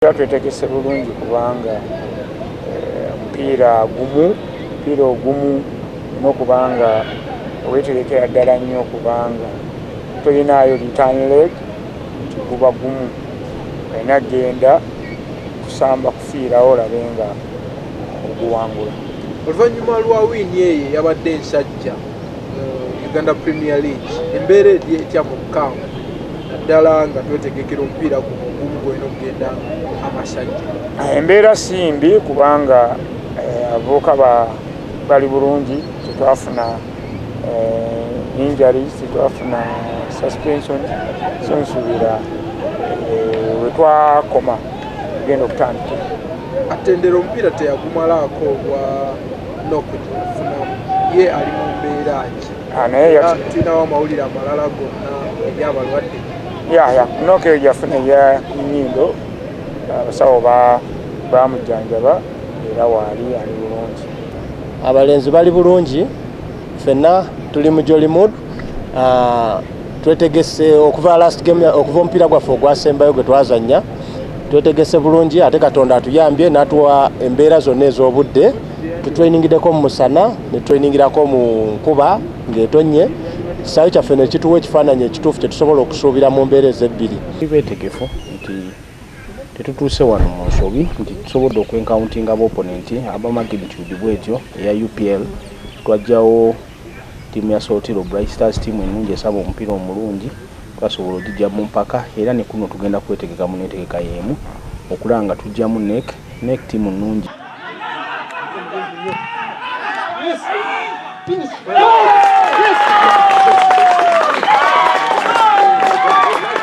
Embeera twetegese bulungi kubanga omupiira gumu, omupiira ogumu n'okubanga weetegekera ddala nnyo kubanga tolinaayo return leg nti guba gumu, olina genda kusamba kufiirawo olabe nga oguwangula. Oluvannyuma lwa wiini eyo eyabadde ensajja mu Uganda Premier League, embeera eri etya mu camp, naddala nga twetegekera omupiira guno ogumu gwolina okugenda amasajja? Embeera si mbi kubanga abavubuka bali bulungi, tetwafuna injuries, tetwafuna suspension, so nsuubira wetwakoma tugenda okutandikira. Atendera omupiira teyagumalaako obwa knock gyeyafunamu, ye ali mu mbeera ki? Naye tulinawo amawulire amalala gonna eri abalwadde? Ya, knock eyo gyafuna eya ku nnyindo, abasawo bamujjanjaba era waali ali bulungi. Abalenzi bali bulungi, ffenna tuli mu jolly mood. Twetegese okuva last game, okuva omupiira gwaffe ogwasembayo gwe twazannya, twetegese bulungi ate Katonda atuyambye n'atuwa embeera zonna ez'obudde. Tutrainingideko mu musana ne tutrainingirako mu nkuba ng'etonnye, ekisaawe kyaffe ne kituwa ekifaananyi ekituufu kye tusobola okusuubira mu mbeera ezebbiri. Beetegefu nti tetutuuse wano mu nsobi, nti tusobodde okwencountinga opponent aba magnitude bwetyo eya UPL. Twajjawo ttiimu ya Soltilo Bright Stars, ttiimu ennungi esaba omupiira omulungi, twasobola ogijja mu mpaka, era ne kuno tugenda kwetegeka mu neetegeka y'emu okulaba nga tujjamu NEC. NEC ttiimu nnungi. Yes. Finish.